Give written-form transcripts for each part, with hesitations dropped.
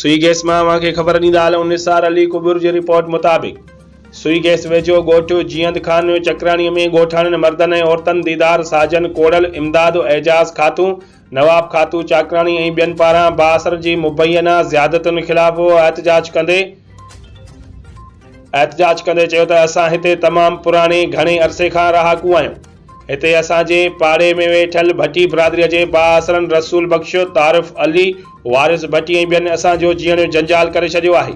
سوئي gas مان اوهان کي خبر ڏيندا هلون نثار علي ڪٻر جي رپورٽ مطابق سوئي گئس ويجهو ڳوٺ جيئند خان چڪراڻي ۾ ڳوٺاڻن مردن ۽ عورتن ديدار ساجن ڪوڙل، امداد اعجاز خاتون، نواب خاتون چاڪراڻي ۽ ٻين پاران بااثرن جي مبينا زيادتين خلاف احتجاج ڪندي احتجاج ڪندي چيو ته اسان هتي تمام پراڻي گهڻي عرصي کان رهاڪو آهيون هتي اسان جي پاڙي ۾ ويٺل ڀٽي برادري جي بااثرن رسول بخش، طارف علي، وارث ڀٽي ۽ ٻين اسان جو جيئڻ جنجال ڪري ڇڏيو آهي.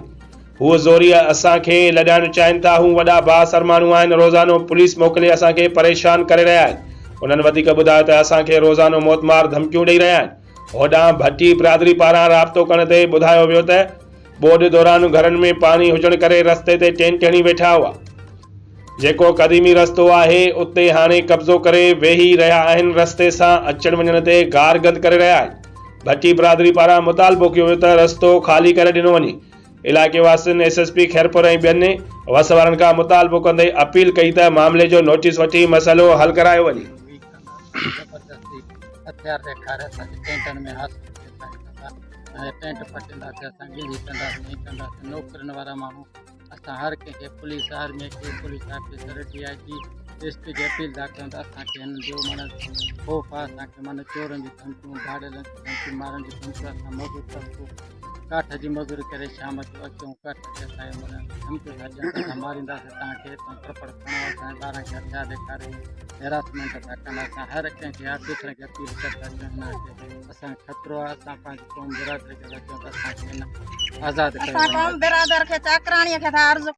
هو زوريء اسان کي لڏائڻ چاهين ٿا، هو وڏا بااثر ماڻهو آهن، روزانو پوليس موڪلي اسان کي پريشان ڪري رهيا آهن. انهن وڌيڪ ٻڌايو ته اسان کي روزانو موتمار ڌمڪيون ڏئي رهيا آهن. هوڏانهن ڀٽي برادري پاران رابطو ڪرڻ تي ٻڌايو ويو ته ٻوڏ دوران گهرن ۾ پاڻي هجڻ ڪري رستي تي ٽينٽ هڻي ويٺا هئا، جيڪو قديمي رستو آهي اتي هاڻي قبضو ڪري ويهي رهيا آهن، رستي سان اچڻ وڃڻ تي گارگند ڪري رهيا آهن. ڀٽي برادري پاران مطالبو ڪيو ويو ته رستو خالي ڪري ڏنو وڃي. علائقي واسين ايس ايس پي خيرپور ۽ ٻين وس وارن کان مطالبو ڪندي اپيل ڪئي ته معاملي جو نوٽيس وٺي مسئلو حل ڪرايو وڃي. زبردستي هٿيار ڏيکاري اسان جي ٽينٽن ۾ هٿ ۽ ٽينٽ پٽينداسين اسان ڳلي ڪنداسين ائين ڪنداسين نوڪرين وارا ماڻهو اسان هر ڪنهن کي پوليس آرمي کي police officer D I G S P کي اپيل ٿا ڪيون ته اسان کي هنن جو معنيٰ خوف آهي اسان کي معنيٰ چورن جون ڌمڪيون ڌاڙيلن جون ڌمڪيون مارڻ جون ڌمڪيون اسان مزور طبقو ڪاٺ جي مزوري ڪري شام جو اچون ڪاٺ کي اسان کي معنيٰ ڌمڪيون ٿا ڏين ته اسان مارينداسين توهان کي توهان ٽپڙ کڻو اسان جي ٻارن کي هٿيار ڏيکاري هراسمينٽ ٿا ڪن اسان هر ڪنهن کي آفيسرن کي اپيل ڪري ٿا چون هنن کي اسان کي خطرو آهي اسان پنهنجي قوم برادري کي ٿا چون ته اسان کي هن آزاد ڪيو اسان وڃي قوم برادر کي چاڪراڻي کي ٿا عرض.